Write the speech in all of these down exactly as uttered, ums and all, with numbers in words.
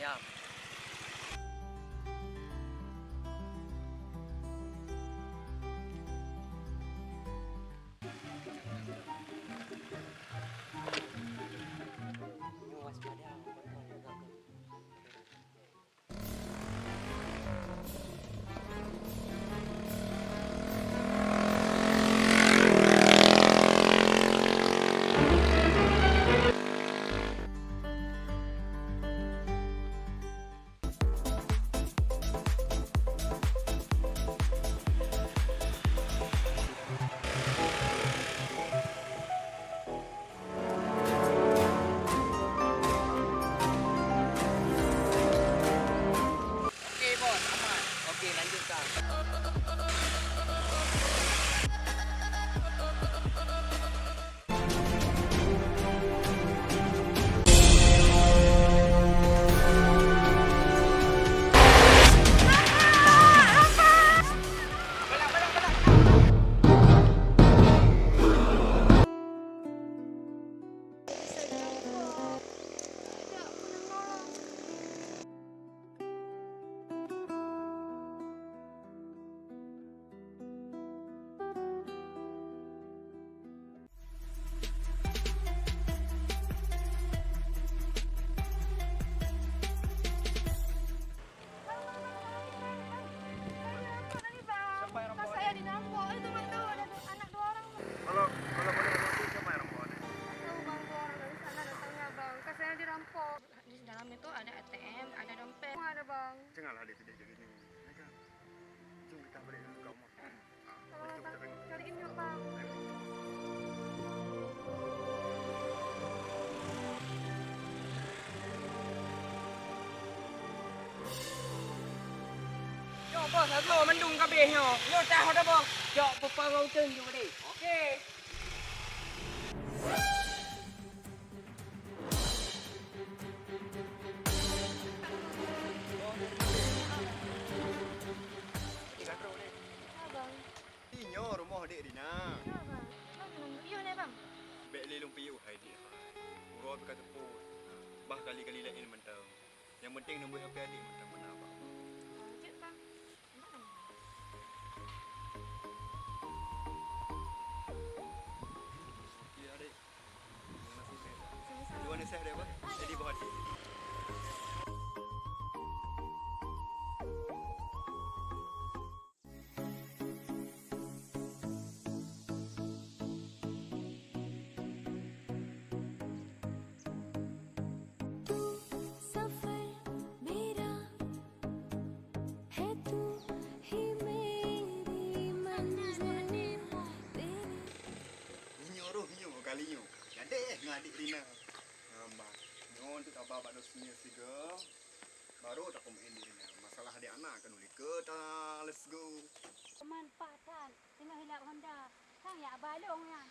Ya. Oke, Bos, aman. Oke, lanjutkan. Siapa yang rampok? Saya dirampok. Itu nggak tahu, ada du-, anak dua orang. Kalau, kalau boleh tahu, siapa yang rampok ni? Nggak tahu, Bang, dua orang dari sana datangnya, Bang. Kan saya dirampok. Di dalam itu ada A T M, ada dompet. Ada, Bang. Janganlah dia tidak jadi ni. Ya kan? Jom kita balik dulu ke rumah. Cariin yuk, Bang. Yo, bos, ago mandum kabeh nyoe. Yo, tahu dah, bos. Jok peupara uteun jok deh. Oke. Abang. Inyoe rumoh dek Rina. Ya, Bang. Bang, nunggu yuk, neh, Bang. Bèk lé lôn piôh hai dek hai. Uroe pih ka seupôt. Bah kali-kali laén mantong. Nyang penting neubeuet H P adek mantong meunan, Bang. Oh, jeuet, Bang. Mantong. Oke, adek. Terima kasih, dek. Sama-sama. Terima kasih, dek, Bang. Jadi, Bang, adek. Inyoe roh nyoe kali nyoe. Gadeh ngon adek Rina. Nyoe untuk aba bak dosen sigoe. Baru tapeumeu'en diri nyan. Masalah adek anak keuneuk likot, ah, let's go. Teuma pah that, teungoh ilap Honda. Sang yak balong nyan.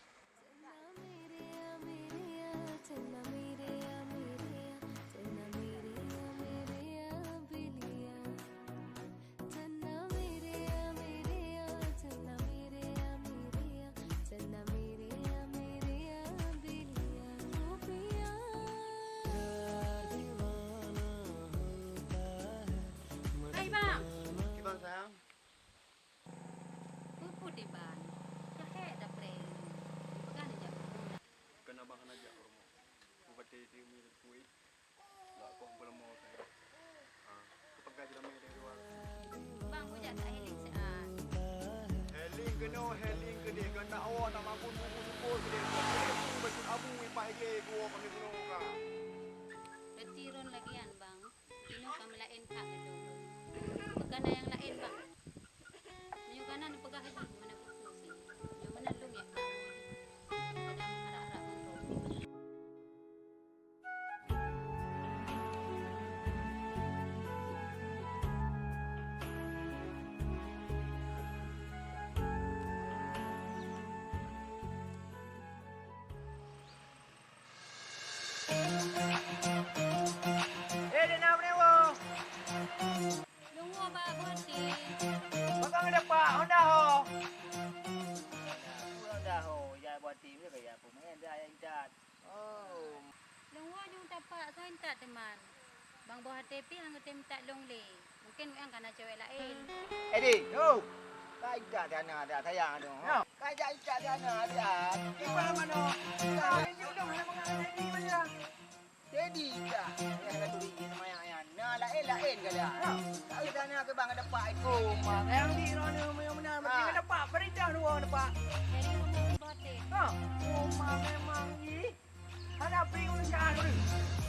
Hai, Bang. Kiban, sayang? Peue-peue diban? Ka hék dapré. Peugah neujak rumoh. Keuneuk abang hana jak rumoh. Bupati di Mil Kuwait. Bak koh peuleumô saya. Ha, peugah jeulamé dari luwa. Bang, kujak tak healing siat. Healing keunoe, healing keudeh, gata awak tak mampu bubur syukur keudeh. Bacut abu ipak igé gua kami bunoe ka. Leuti ron lagian, Bang. Inoe ka meulaén that ngon lôn. Bukan na nyang laén, Bang. Meunyoe kana neupeugah lagèe meunan peue sih. Nyoe meunan lôn jak kamoe. Kadang harap-harap ngon Robi. Eh, di na meunan woe? Lôn woe bak Boti. Pakon dapat Honda ho? Honda ho, ya Boti, meunan ka ya peumain dah yang cat. Oh. Lôn woe nyang tapak soe intat teuma. Bang Boh Até pih han geutem that lôn lé. Mungken gobnyan ka na cewek laén. Edi, yo. Ka intat sana dah sayang tu. Yo. Ka jak intat sana dah. Di mana? Ka intat dong hana mangat Edi mana? Edi dah. Ya, ka turi nama yang, yang. Nah, laén-laén ka dah. Yo. Ka sana ke bang dapat ikut. Yang di rona yang mana? Mesti dapat. Perintah dua dapat. Jadi, Bang Boh Até. Ha. Rumah memang ih. Hana pri ureueng jahat ureueng.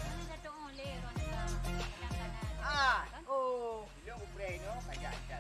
Hana satu orang lé ureueng ka kadang-kadang. Ah, oh. Lôn upreh nyoe ka jak.